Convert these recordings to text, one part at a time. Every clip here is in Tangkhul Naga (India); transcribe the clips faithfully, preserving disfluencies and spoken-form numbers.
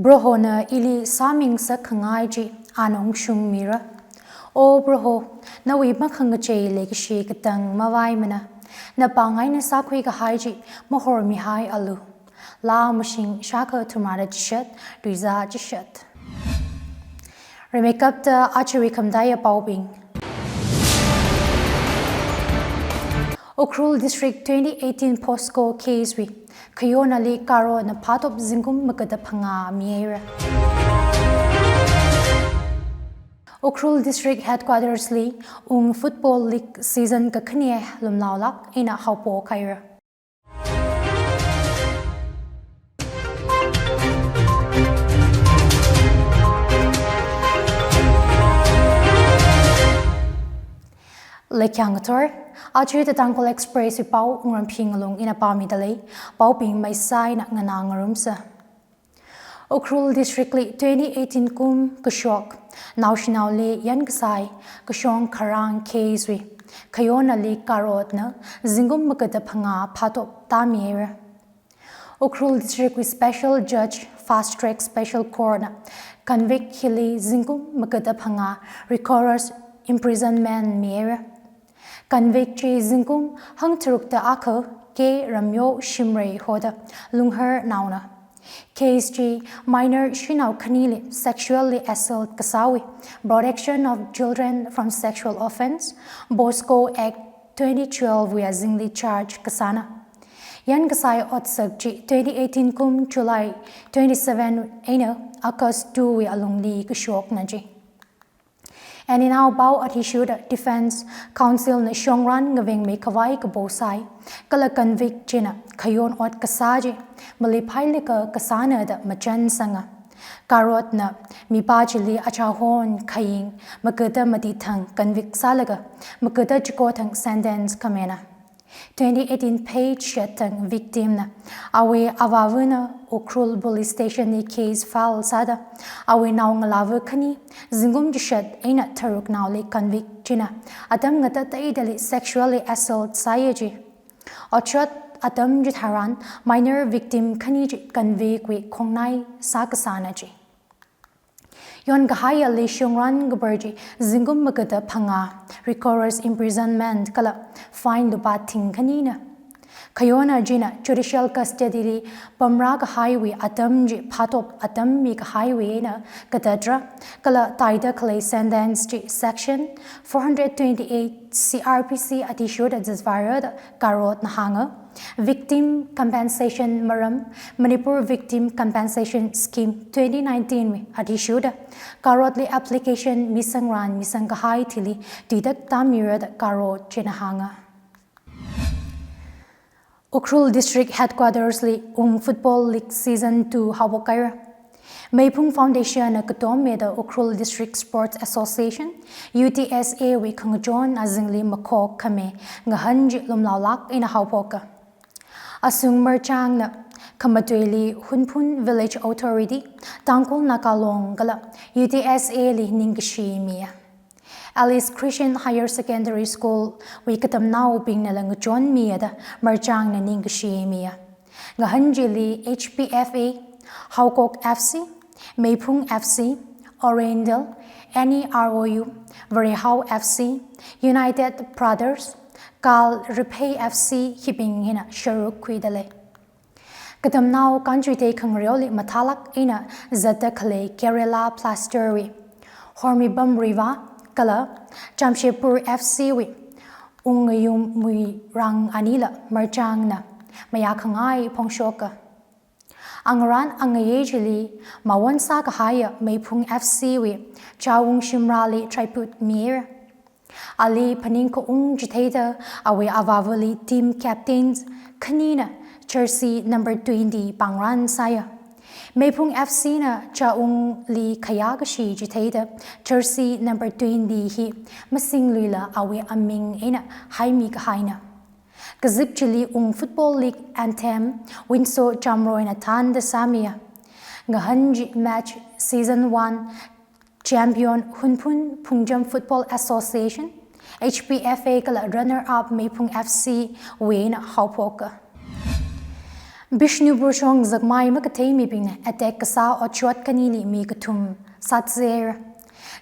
Prohona ili sāming sākhangai chi ana ungshungmira. O Proho, nawui makhangachei leikashi katang mavaimana. Napāng eina sākhui kahai chi mahormihaialu. Laa Mashing shākha thumrada chishat, tuiza chishat. Rimeikapta ajawui khamataiya paobing. Ukhrul District twenty eighteen POCSO case wui khayonali karotna phātop zingkum magada phangā mihaira. Ukhrul District Headquarters li ung Football League season kakhane lumlaolāk eina haophok haira. Leikhyang ngathor, aja The Tangkhul Express wui pao Wungramphing Ngalung ina pāmida lei, paobing maisā eina nganā ngarumsa. Ukhrul District li twenty eighteen kum kashok naoshinaoli yankasai kashong kharang case wui khayonali karotna zingkum magada phangā phātop tāmihaira. Ukhrul District wui Special Judge Fast Track Special Court na convict hili zingkum magada phangā rigorous imprisonment mihaira. Convict chi zingkum hangtharukta akha K Ramyo Shimray hoda Lunghar naona. Case chi minor shanao khanili sexually assault kasāwui Protection of Children from Sexual Offence, POCSO Act twenty twelve wui azingli charge kasāna. Yankasai otsak chi twenty eighteen kum July twenty-seven eina August two wui alungli kashokna chi. Eina pao athishurda Defence Counsel na shongran ngavengmeikhavai kapo sai, kala convict china khayon ot kasā chi maleiphailakha kasāna da machansanga. Karotna mipā chili achahon khaying magada mati thang convict sālaga magada chiko thang sentence khamena. Twenty eighteen page shat thang victim na awui avāvana Ukhrul Police Station li case file sāda awui naongalāva khani zingkum chishat eina tharuknaoli convict china atam ngatateidali sexually assault sāya chi. Otshot atam chitharan minor victim khani chi convict wui khongnai sākasāna chi. Yonkahaiyali shongran kabar chi zingkum magada phangā, rigorous imprisonment kala fine lupā thing khanina. Khayona china judicial custody li pamrā kahaiwui atam chi phātop atam mikahaiwui eina katatra, kala taida khalei sentence chi section four hundred twenty-eight C R P C athishurda zatvaira da karotna hānga. Victim Compensation maram, Manipur Victim Compensation Scheme twenty nineteen wui athishurda karotli application misangran misangkahai thili tuitak tāmira da karot china hānga. Ukhrul District Headquarters li ung Football League Season two haophok haira. Meiphung Foundation na katom mida Ukhrul District Sports Association, U D S A wui khangachon azingli makhok khami ngahān chi lumlaolāk eina haophoka. Asung marchangna khamatuili Hunphun Village Authority, Tangkhul Naga Long kala U D S A li ningkashi miya. Alice Christian Higher Secondary School wui katamnaobingnala ngachonmiya da marchangna ningkashi miya. Ngahān chili H P F A, Haokok F C, Meiphung F C, Oriental, N E R O U, Varehao F C, United Brothers, Kal Riphei F C hibing hina sharuk khuida lei. Katamnao kanchuitei khangareoli mathālāk eina zatda khalei Kerala Blaster wui Hormibam Riva kala Jamshedpur F C wui Ungayum Muirang anila marchangna mayākhangai phongshoka. Angarān angayei chili mawon sākahaiya Meiphung F C wui Chawung Shimrali tribute miya. Ali phaningkhaung chitheida awui avāvali team captains khanina jersey number twenty pāngran sāya. Meiphung F C na Chawungli khayākashi chitheida jersey number twenty hi masingluila awui aming eina haimi kahaina. Kazip chili ung Football League anthem Winso Chamroina thānda sāmiya. Ngahān chi match season one champion Hunphun Phungjam Football Association, H P F A kala runner-up Meiphung F C wui eina haophoka. Bishnupur shong zakmai makathei mibingna attack kasā otshot khanili mi kathum sātser.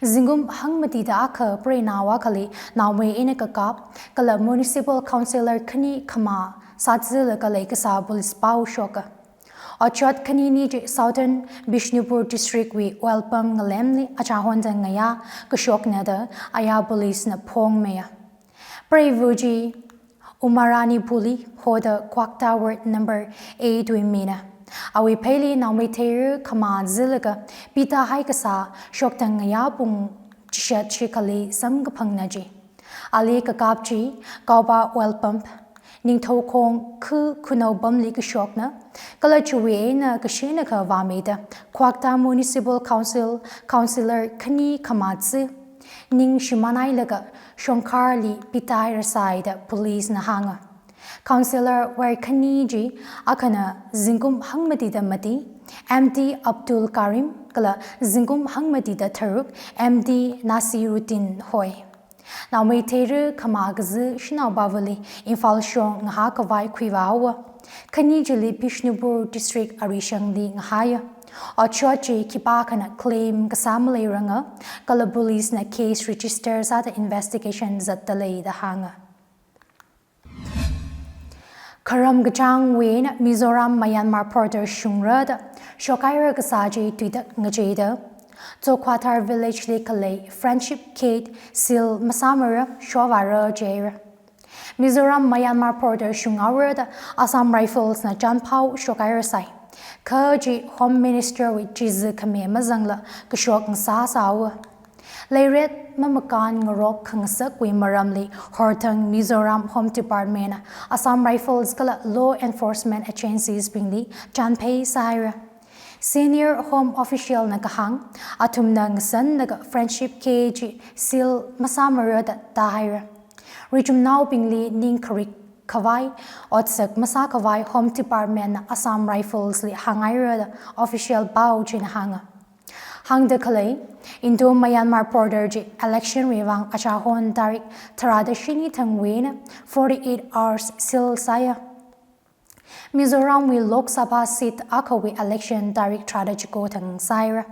Zingkum hangmatida akha preinao akhali naomei eina kakap, kala Municipal Councillor khani khamā sātserlaga leikasā police pao shoka. Otshot khanini chi Southern Bishnupur District wui oil pump ngalemli achahonda ngayā kashokna da aya police na phongmiya. Preiva chi Umarani Puli hoda Kwakta Ward number eight wui mina. Awui pheili naomei theira khamā zilaga pita haikasā shokda ngayā pung chishat shikhali samkaphangna chi. Ali kakap chi Kaoba oil pump, Ningthoukhong khu khunou pamli kashokna, kala chiwui eina kashinakha vāmida Kwakta Municipal Council Councillor khani khamā tsi, ning shimānhailaga shongkharli pita hairasai da police na hānga. Councillor wui khani chi akhana zingkum hangmatida mati, M D Abdul Karim, kala zingkum hangmatida tharuk, M D Nasiruddin hoi. Naomei theira khamā kazi shanao pavali Imphal shong ngahā khavai khuivāhaowa. Khani chili Bishnupur District arishangli ngahāya. Otshot chi khipākhana claim kasā maleiranga, kala police na case register sāda investigation zatda lei da hānga. Kharam kachāngwui eina Mizoram Myanmar border shungra da shokhaira kasā chi tuitak ngacheida Zokhwathar village li khalei Friendship Gate seal masāmara shovāra jihaira. Mizoram Myanmar border shunghaora da Assam Rifles na chānphao shokhairasai. Kha chi Home Minister wui chizi khami mazangla kashok ngasāsāhaowa. Leiret mamakān ngarok khangasakwui maramli horthang Mizoram Home Department na Assam Rifles kala law enforcement agencies bingli chānphei sāhaira. Senior Home Official na kahāng, athumna ngasanlaga Friendship Gate chi seal masāmara da tāhaira. Richumnaobingli ning kharik khavai, otsak masā khavai Home Department na Assam Rifles li hānghaira da official pao china hānga. Hāngda khalei, Indo-Myanmar border chi election wui vang achahon tarik tharāda shini thangwui eina forty-eight hours seal sāya. Mizoram wui Lok Sabha seat akhawui election tarik tharāda chiko thang sāhaira.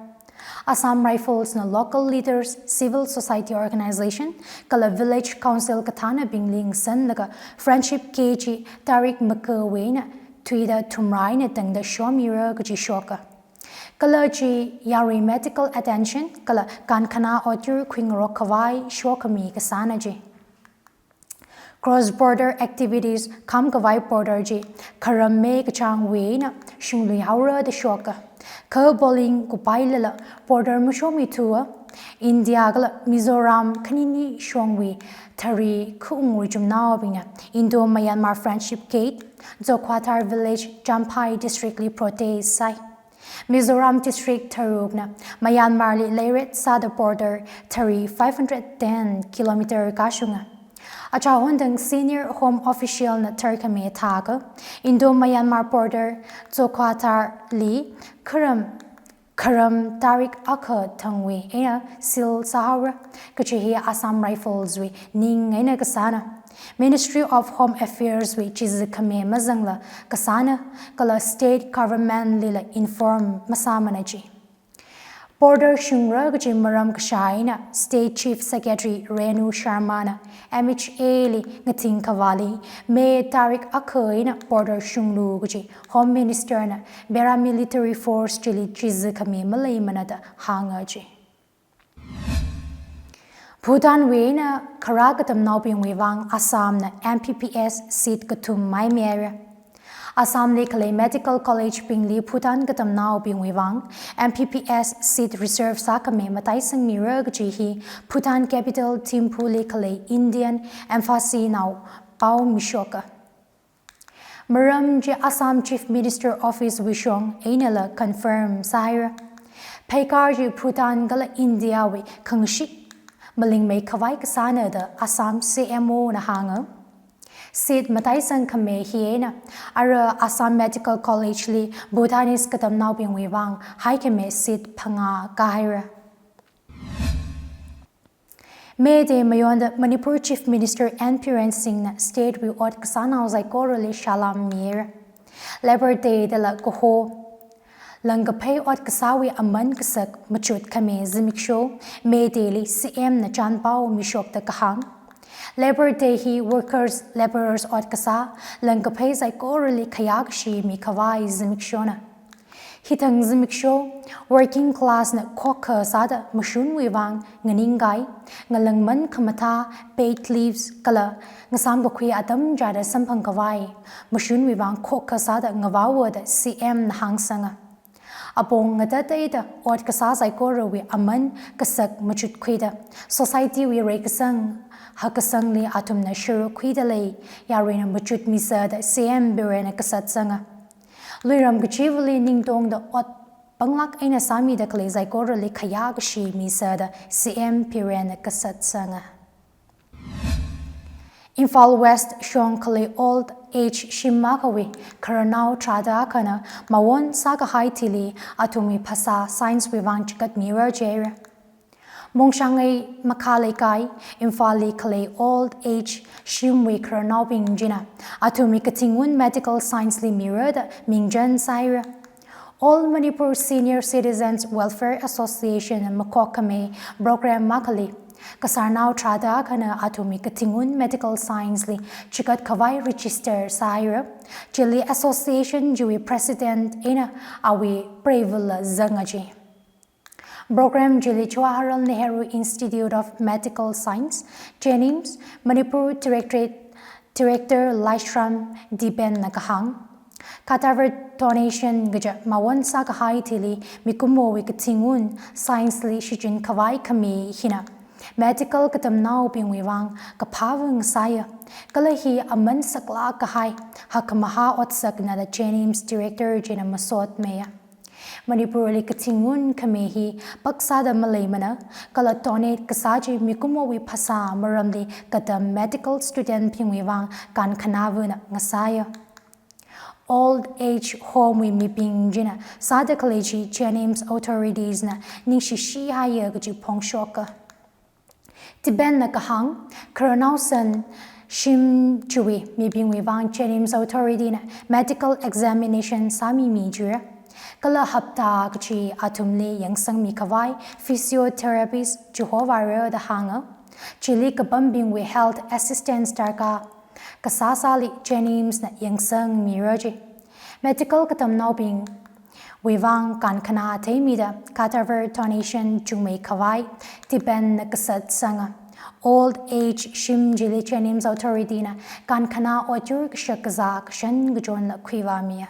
Assam Rifles na local leaders, civil society organization, kala village council kathānabingli ngasanlaga Friendship Gate chi tarik makawui eina thuida thumrā eina tangda shomira kaji shoka. Kala chi yarui medical attention kala kankhana otyur khuingarok khavai shokhami kasāna chi. Cross border activities kham khavai border chi kharam me kachāngwui eina shungluihaora da shoka. Kha polling kupailala border mashomithuwa, India kala Mizoram khanini shongwui thari khaung richumnaobingna Indo-Myanmar Friendship Gate, Zokhwathar Village, Champhai District li protest sāi. Mizoram District tharukna Myanmar li leiret sāda border thari five hundred ten kilometer kashunga. Achahon thang Senior Home Official na tharkhami thākha, Indo-Myanmar border Zokhwathar li kharam, kharam tarik akha thangwui eina seal sāhaora, kachi hi Assam Rifles wui ning eina kasāna. Ministry of Home Affairs wui chizi khami mazangla kasāna, kala state government lila inform masāmana chi. Border shungra kaji maram kashā eina State Chief Secretary Renu Sharma na M H A li ngathing khavāli May tarik akha eina border shunglu kaji Home Minister na paramilitary force chili chizi khami maleimana da hānga chi. Bhutan wui eina kharā katamnaobingwui vang Assam na M P P S seat kathum maimeira. Assam li khalei medical college bingli Bhutan katamnaobingwui vang M P P S seat reserve sākhami mataisangmira kaji hi Bhutan capital Thimphu li khalei Indian Embassy nao pao mishoka. Maram chi Assam Chief Minister Office wui shong einala confirm sāhaira. Pheikar chi Bhutan kala India wui khangashik malingmei khavai kasāna da Assam C M O na hānga. Seat mataisang khami hi eina ara Assam Medical College li Bhutanese katamnaobingwui vang haikhami seat phangā kāhaira. May Day mayonda Manipur Chief Minister N Biren Singh na state wui ot kasānao saikorali salam mihaira. Labour Day dala kaho langkaphei ot kasāwui aman kasak machut khami zimiksho May Day li C M na chānpao mishokta kahāng. Labour Day hi workers, labourers ot kasā langkaphei saikorali khayākashi mikhavai zimikshona. Hithang zimiksho working class na khokkha sāda mashunwui vang nganingkai, ngalangman khamathā, paid leaves kala ngasāmkakhui atam chāda samphang khavai mashunwui vang khokkha sāda ngavaowa da C M na hāngsanga. Apong ngatateida ot kasā saikorawui aman kasak machutkhuida society wui reikasang hakkasangli athumna sharuk khuida lei, yaruina machut misa da C M Biren na kasatsanga. Luiram kachivali ningtongda ot panglāk eina sāmida khalei saikorali khayākashi misa da C M Biren na kasatsanga. Imphal West shong khalei old age shim akhawui khararnao tharāda akhana mawon sākahai thili athumwui phasā science wui vang chigatmira jihaira. Mongshangei Makha Leikai, Imphal li khalei old age shimwui khararnaobing china athumwui kathingun medical science li mira da mingchan sāhaira. All Manipur Senior Citizens Welfare Association makhok khami program akhali kasarnao tharāda akhana athumwui kathingun medical science li chigat khavai register sāhaira. Chili association chiwui president eina awui preivala zanga ji. Program chili Jawaharlal Nehru Institute of Medical Science, JNIMS, Manipur Directorate Director Laishram Dipen na kahāng. Cadaver donation kaja mawon sākahai thili mikumowui kathingun science li shichin khavai khami hina medical katamnaobingwui vang kaphāva ngasāya. Kala hi aman saklāk kahai hakkhamahā otsakna da JNIMS Director china masotmiya. Manipur li kathingun khami hi paksāda maleimana, kala donate kasā chi mikumowui phasā maramli katam medical student bingwui vang kankhanāvana ngasāya. Old age home wui mibing china sāda khalei chi JNIMS authorities na ningshishihaiya kaji phongshoka. Dipen na kahāng, khararnao san shim chiwui mibingwui vang JNIMS authority na medical examination sāmimi jira. Kala hapta kachi athumli yangsangmi khavai physiotherapist chihovāra da hānga. Chili kapambingwui health assistance darkar kasāsāli JNIMS na yangsangmira ji. Medical katamnaobingwui vang kankhanā theimida cadaver donation chungmei khavai Dipen na kasatsanga. Old age shim chili JNIMS authority na kankhanā otyur kashak kazā kashan kachonla khuivāmiya.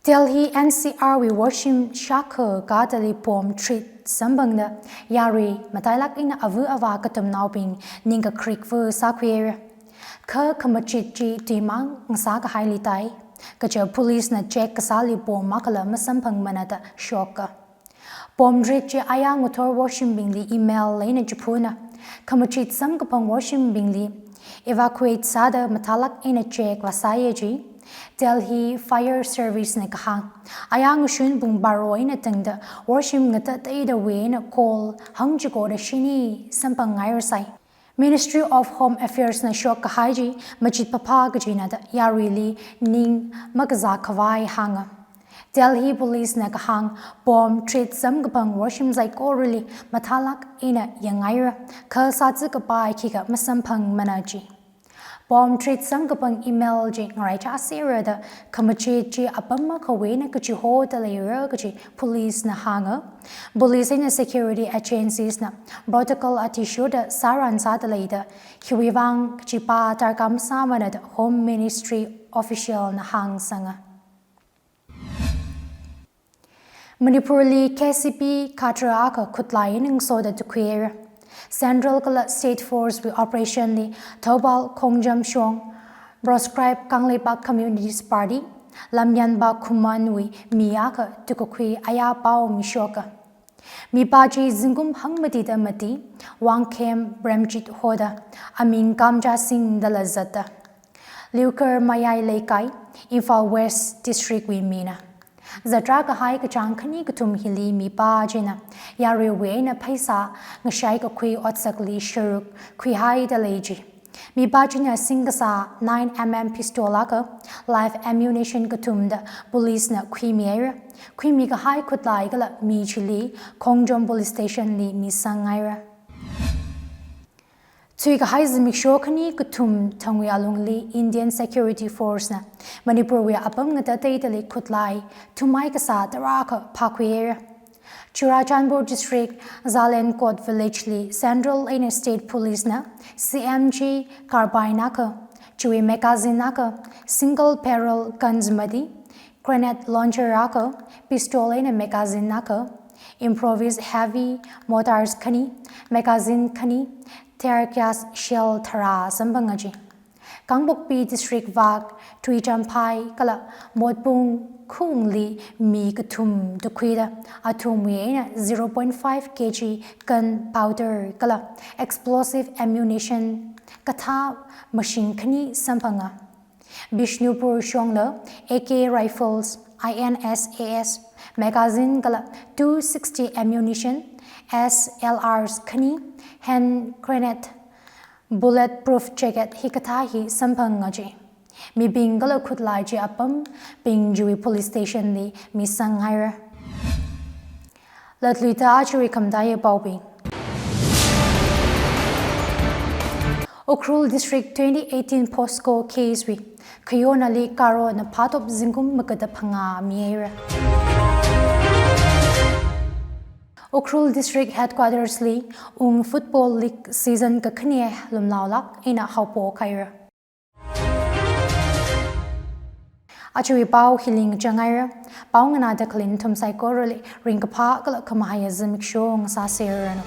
Delhi NCR wui washroom shākha katali bomb threat samphangda yarui matailāk eina ava avā katamnaobing ningkakharikva sākhuihaira. Kha khamachit chi tuimang ngasākahaili tai. Kaja police na check kasāli bomb akhala masamphangmana da shoka. Bomb threat chi aya ngathor washroom bingli email eina chiphuna. Khamachit samkaphang washroom bingli evacuate sāda mathālāk eina check vāsāya ji. Delhi Fire Service na kahāng. Aya ngashun pung baro eina tangda washroom ngatateida wui eina call hangchikoda shini samphangngairasai. Ministry of Home Affairs na shokkahai chi machit paphā kajina da yaruili ning makazā khavai hānga. Delhi Police na kahāng bomb threat samkaphang washroom saikorali mathālāk eina yangngaira, kha sātsi kapai khikha masamphangmana ji. Bomb threat samkaphang email chi ngaraichāsera da khamachit chi apam akhawui eina kachihoda leira kaji police na hānga. Police eina security agencies na protocol athishurda sāran sāda leida, hiwui vang kachipa darkar masāmana da Home Ministry official na hāngsanga. Manipur li K C P cadre akha khutlai eina ngasoda tukhuihaira. Central kala State Force wui operation li Thoubal Khongjam shong proscribed Kangleipak Communist Party Lamyanpa Khuman wui mi akha tukakhui aya pao mishoka. Mipā chi zingkum hangmatida mati, Wangkhem Premjit hoda, aming Kamja Singh dala zatta. Liukar Mayai Leikai, Imphal West District wui mina. Zatra kahai kachāng khani kathum hili mipā china yaruiwui eina pheisā ngashai kakhui otsakli sharuk khuihaida lei ji. Mipā china singkasā nine M M pistol akha, live ammunition kathumda police na khuimihaira. Khuimi kahai khutlai kala mi chili Khongjom Police Station li misanghaira. Chuikahai zimiksho khani kathum thangwui alungli Indian Security Force na Manipur wui apam ngatateidali khutlai thumhai kasā tarākha phākhuihaira. Churachandpur District, Zalen Kot Village li Central eina State Police na C M G carbine akha, chiwui magazine akha, single barrel guns mati, grenade launcher akha, pistol eina magazine akha, improvised heavy mortars khani, magazine khani, tear gas shell tharā samphangaji. Kangpokpi District vak Tuichamphai kala Motbung khungli mi kathum tukhuida athumwui eina zero point five K G gun powder kala explosive ammunition kathā mashing khani samphanga. Bishnupur shongla A K rifles, I N S A S magazine kala two sixty ammunition, S L Rs khani, hand grenade, bulletproof jacket hikathā hi samphangaji. Mibing kala khutlai chi apambing chiwui police station li misanghaira. Latluida ajawui khamataiya paobing. Ukhrul District twenty eighteen POCSO case wui khayonali karona phātop zingkum magada phangā mihaira. Ukhrul District Headquarters li ung Football League season kakhane lumlaolāk eina haophokhaira. Ajawui pao hili ngachanghaira. Pao nganāda khalei nathum saikorali ringkaphā kala khamahaiya zimiksho ngasāserranu.